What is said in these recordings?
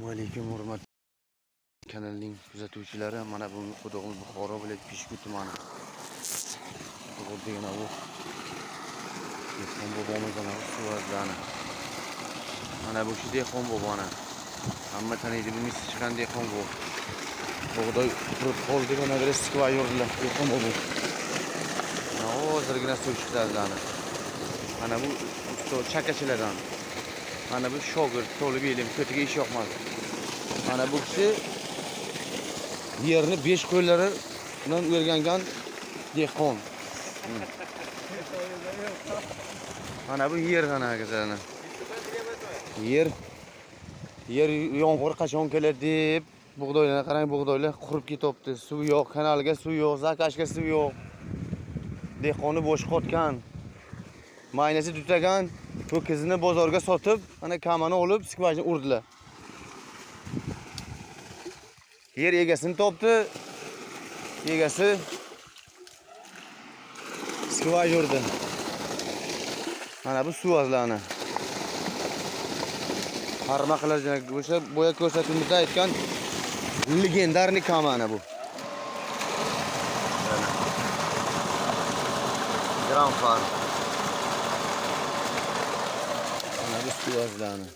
Assalomu alaykum, hurmatli kanalning kuzatuvchilari. Mana bugungi qudug'imiz Buxoro viloyati Peshku tumani. Qudug'i degan bu dehqon bobomiz ana suvazlarni. Mana bu shu dehqon boboni. Hamma taniydi, bu mis chiqqan dehqon bu. Bug'doy qurib qoldi, mana bir skva yurdilar dehqon bobo. Mana hozirgina suv chiqadilarni. Mana bu usta chakachilardan. Mana bu shogird, tolib ilm, ko'tiga ish yoqmadi. Mana bu kishi yerni 5 qo'llari bilan o'rgangan dehqon. Mana bu yer ana akalarni. Yer yomg'ir qachon keladi deb bug'doylarni qarang, bug'doylar qurib ketibdi. Suv yo'q, kanalga suv yo'q, zakashga suv yo'q. Dehqonni bo'sh qotgan. Maynasi tutagan, ho'kizini bozorga sotib, mana kamani olib skvajni urdilar. Yer egasini topdi. Egasi skvaj urdi. Mana bu suvazlarni. Qarma qiladigan o'sha boya ko'rsatuvimizda aytgan legendarniy kamani bu. Grand Farm. Mana bu suvazlarni.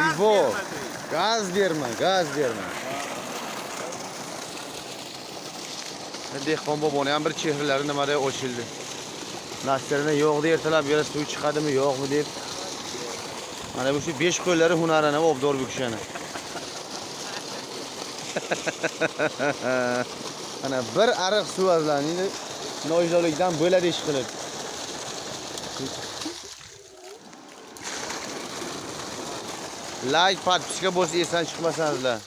Rivo. Gaz berma, gaz berma. Dehqon boboni ham bir chehralari nimada ochildi. Nasirni yo'q deb ertalab yana suv chiqadimi, yo'qmi deb. Mana bu shu 5 qo'llari hunarini obdor bu kishini. Mana bir ariq suv azlarni nojdolikdan bo'ladi ish qilib. Like, podpiska bo'lsa esdan chiqmasangizlar.